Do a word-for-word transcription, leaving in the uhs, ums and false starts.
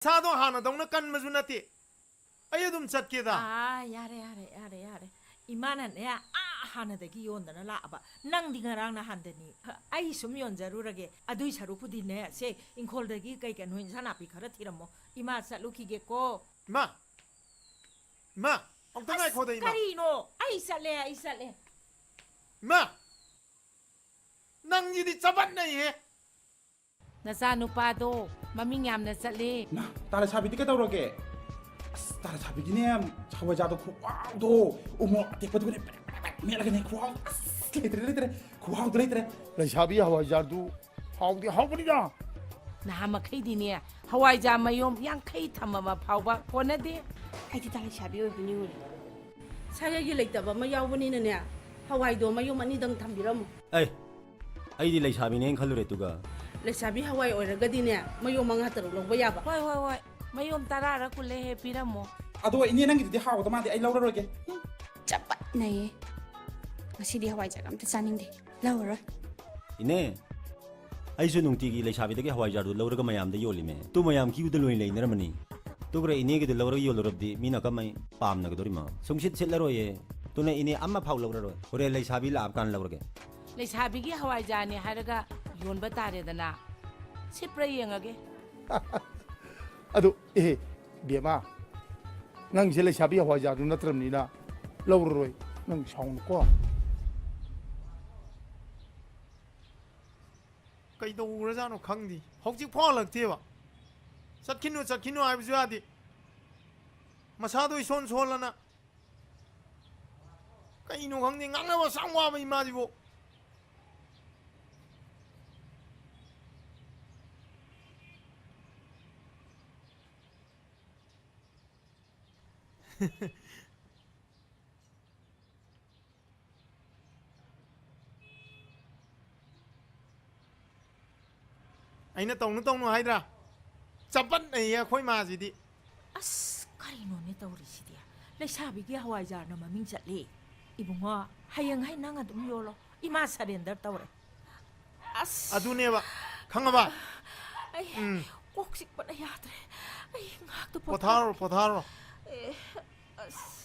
ꯁꯥꯗꯣ ꯍꯥꯟꯅꯗꯧꯅ ꯀꯟꯕꯁꯨ ꯅꯠꯇꯦ꯫ ꯑꯩ ꯑꯗꯨꯝ ꯆꯠꯀꯦꯗ꯫ ꯑꯥ, ꯌꯥꯔꯦ, ꯌꯥꯔꯦ, ꯌꯥꯔꯦ, ꯌꯥꯔꯦ꯫ ꯏꯃꯥꯅꯅꯦ, ꯑꯥ, ꯍꯥꯟꯅꯗꯒꯤ ꯌꯣꯟꯗꯅ ꯂꯥꯛꯑꯕ꯫ ꯅꯪꯗꯤ ꯉꯔꯥꯡ ꯅꯍꯥꯟꯗꯅꯤ꯫ ꯑꯩ ꯁꯨꯝ ꯌꯣꯟꯖꯔꯨꯔꯒꯦ꯫ ꯑꯗꯨꯏ ꯁꯔꯨꯛꯄꯨꯗꯤꯅꯦ, ꯁꯦ, ꯏꯪꯈꯣꯜꯗꯒꯤ ꯀꯩ ꯀꯩꯅꯣ ꯏꯟꯁꯥꯡ ꯅꯥꯄꯤ ꯈꯔ ꯊꯤꯔꯝꯃꯣ꯫ ꯏꯃꯥ ꯆꯠꯂꯨꯈꯤꯒꯦꯀꯣ꯫ ꯏꯃꯥ! ꯏꯃꯥ! ꯑꯃꯨꯛꯇ ꯉꯥꯏꯈꯣꯗ, ꯏꯃꯥ꯫ ꯀꯔꯤꯅꯣ? ꯑꯩ ꯆꯠꯂꯦ, ꯑꯩ ꯆꯠꯂꯦ꯫ ꯏꯃꯥ! ꯅꯪꯁꯤꯗꯤ ꯆꯄꯠꯅꯩꯍꯦ! ꯅꯆꯥꯅꯨꯄꯥꯗꯣ ꯃꯃꯤꯡ ꯌꯥꯝꯅ ꯆꯠꯂꯦ꯫ ꯃꯥ, ꯇꯥ ꯂꯩꯁꯥꯕꯤꯗꯤ ꯀꯩꯗꯧꯔꯒꯦ? ꯑꯁ, ꯇꯥ ꯂꯩꯁꯥꯕꯤꯒꯤꯅꯦ, ꯍꯋꯥꯏꯖꯥꯔꯗꯣ ꯈꯨꯍꯥꯎꯗꯣ, ꯎꯃꯣꯔꯣꯛ ꯑꯇꯦꯛꯄꯗꯨꯒꯅꯦ ꯕ꯭ꯔꯦꯛ ꯕ꯭ꯔꯦꯛ ꯕ꯭ꯔꯦꯛ ꯃꯦꯠꯂꯒꯅꯦ ꯈꯨꯍꯥꯎ, ꯑꯁ, ꯂꯩꯇ꯭ꯔꯦ, ꯂꯩꯇ꯭ꯔꯦ, ꯈꯨꯍꯥꯎꯗꯣ ꯂꯩꯇ꯭ꯔꯦ꯫ ꯂꯩꯁꯥꯕꯤ ꯍꯋꯥꯏꯖꯥꯔꯗꯨ ꯍꯥꯎꯗꯤ ꯍꯥꯎꯕꯅꯤꯗ꯫ ꯅꯍꯥ ꯃꯈꯩꯗꯤꯅꯦ, ꯍꯋꯥꯏꯖꯥꯔ ꯃꯌꯣꯝ ꯌꯥꯡꯈꯩ ꯊꯝꯃꯕ ꯐꯥꯎꯕ ꯀꯣꯟꯅꯗꯦ꯫ ꯑꯩꯗꯤ ꯇꯥ ꯂꯩꯁꯥꯕꯤ ꯑꯣꯏꯕꯅꯤ ꯎꯔꯦ꯫ ꯁꯥꯒꯩꯒꯤ ꯂꯩꯇꯕ ꯑꯃ ꯌꯥꯎꯕꯅꯤꯅꯅꯦ, ꯍꯋꯥꯏꯗꯣ ꯃꯌꯨꯝ ꯑꯅꯤꯗꯪ ꯊꯝꯕꯤꯔꯝꯃꯣ꯫ ꯑꯩ ꯑꯩꯗꯤ ꯂꯩꯁꯥꯕꯤꯅꯦꯅ ꯈꯜꯂꯨꯔꯦ, ꯑꯗꯨꯒ꯫ ꯂꯩꯁꯥꯕꯤ ꯍꯋꯥꯏ ꯑꯣꯏꯔꯒꯗꯤꯅꯦ, ꯃꯌꯨꯝ ꯃꯉꯥ ꯇꯔꯨꯛ ꯂꯧꯕ ꯌꯥꯕ꯫ ꯍꯣꯏ, ꯍꯣꯏ, ꯍꯣꯏ꯫ ꯃꯌꯣꯝ ꯇꯔꯥꯔ ꯀꯨꯜꯂ ꯍꯦꯛ ꯄꯤꯔꯝꯃꯣ꯫ ꯑꯗꯣ ꯏꯅꯦ, ꯅꯪꯒꯤꯗꯨꯗꯤ ꯍꯥꯎꯗꯧ ꯃꯥꯟꯗꯦ, ꯑꯩ ꯂꯧꯔꯔꯣꯏꯒꯦ꯫ ꯆꯞ ꯃꯥꯟꯅꯩꯌꯦ꯫ ꯉꯁꯤꯗꯤ ꯍꯋꯥꯏꯖꯥꯔ ꯑꯝꯇ ꯆꯥꯅꯤꯡꯗꯦ꯫ ꯂꯧꯔꯔꯣꯏ꯫ ꯏꯅꯦ, ꯑꯩꯁꯨ ꯅꯨꯡꯇꯤꯒꯤ ꯂꯩꯁꯥꯕꯤꯗꯒꯤ ꯍꯋꯥꯏꯖꯥꯔꯗꯨ ꯂꯧꯔꯒ ꯃꯌꯥꯝꯗ ꯌꯣꯜꯂꯤꯃꯦ꯫ ꯇꯨ ꯃꯌꯥꯝ ꯀ꯭ꯌꯨꯗ ꯂꯣꯏ ꯂꯩꯅꯔꯝꯃꯅꯤ꯫ ꯇꯨ ꯈꯔ ꯏꯅꯦꯒꯤꯗꯨ ꯂꯧꯔꯒ ꯌꯣꯜꯂꯨꯔꯕꯗꯤ ꯃꯤꯅ ꯀꯃꯥꯏ ꯄꯥꯝꯅꯒꯗꯧꯔꯤꯃꯣ? ꯁꯨꯡꯁꯤꯠ ꯁꯤꯠꯂꯔꯣꯏꯌꯦ꯫ ꯇꯨꯅ ꯏꯅꯦ ꯑꯃꯐꯥꯎ ꯂꯧꯔꯔꯣꯏ꯫ ꯍꯣꯔꯦꯟ ꯂꯩꯁꯥꯕꯤ ꯂꯥꯛꯑꯀꯥꯟꯗ ꯂꯧꯔꯒꯦ꯫ ꯂꯩꯁꯥꯕꯤꯒꯤ ꯍꯋꯥꯏꯖꯥꯔꯅꯦ ꯍꯥꯏꯔꯒ ꯌꯣꯟꯕ ꯇꯥꯔꯦꯗꯅ꯫ ꯁꯤꯠꯄ꯭ꯔꯥ ꯌꯦꯡꯉꯒꯦ꯫ ꯑꯗꯨ, ꯑꯦ, ꯕꯦꯝꯃ, ꯅꯪꯁꯦ ꯂꯩꯁꯥꯕꯤ ꯍꯋꯥꯏꯖꯥꯔꯗꯨ ꯅꯠꯇ꯭ꯔꯕꯅꯤꯅ ꯂꯧꯔꯔꯣꯏ꯫ ꯅꯪ ꯁꯥꯎꯅꯨꯀꯣ꯫ ꯀꯩꯗꯧꯔꯖꯥꯠꯅꯣ ꯈꯪꯗꯦ꯫ ꯍꯧꯖꯤꯛ ꯐꯥꯎ ꯍꯜꯂꯛꯇꯦꯕ꯫ ꯆꯠꯈꯤꯅꯨ, ꯆꯠꯈꯤꯅꯨ ꯍꯥꯏꯕꯁꯨ ꯌꯥꯗꯦ꯫ ꯃꯁꯥꯗꯣ ꯏꯁꯣꯟ ꯁꯣꯜꯂꯅ꯫ ꯀꯩꯅꯣ ꯈꯪꯗꯦ, ꯉꯥꯡꯅꯕ ꯑꯁꯥꯝ ꯋꯥꯕ ꯏꯃꯥꯁꯤꯕꯨ꯫ ꯑꯩꯅ ꯇꯧꯅꯨ ꯇꯧꯅꯨ ꯍꯥꯏꯗ꯭ꯔꯥ? ꯆꯄꯠꯅꯩꯌꯦ ꯑꯩꯈꯣꯏ ꯃꯥꯁꯤꯗꯤ꯫ ꯑꯁ, ꯀꯔꯤꯅꯣꯅꯦ ꯇꯧꯔꯤꯁꯤꯗꯤ? ꯂꯩꯁꯥꯕꯤꯒꯤ ꯍꯋꯥꯏꯖꯥꯔꯅ ꯃꯃꯤꯡ ꯆꯠꯂꯤ꯫ ꯏꯕꯨꯡꯉꯣ, ꯍꯌꯦꯡ ꯍꯩ ꯅꯪ ꯑꯗꯨꯝ ꯌꯣꯜꯂꯣ꯫ ꯏꯃꯥ surrender ꯇꯧꯔꯦ꯫ ꯑꯁ, ꯑꯗꯨꯅꯦꯕ, ꯈꯪꯉꯕ? ꯑꯩ ꯎꯝ꯫ ꯀꯣꯛ ꯆꯤꯛꯄꯅ ꯌꯥꯗ꯭ꯔꯦ꯫ ꯑꯩ ꯉꯥꯏꯍꯥꯛꯇ ꯄꯣꯊꯥꯔꯣ, ꯄꯣꯊꯥꯔꯣ꯫ ꯑꯦ, ꯑꯁ꯫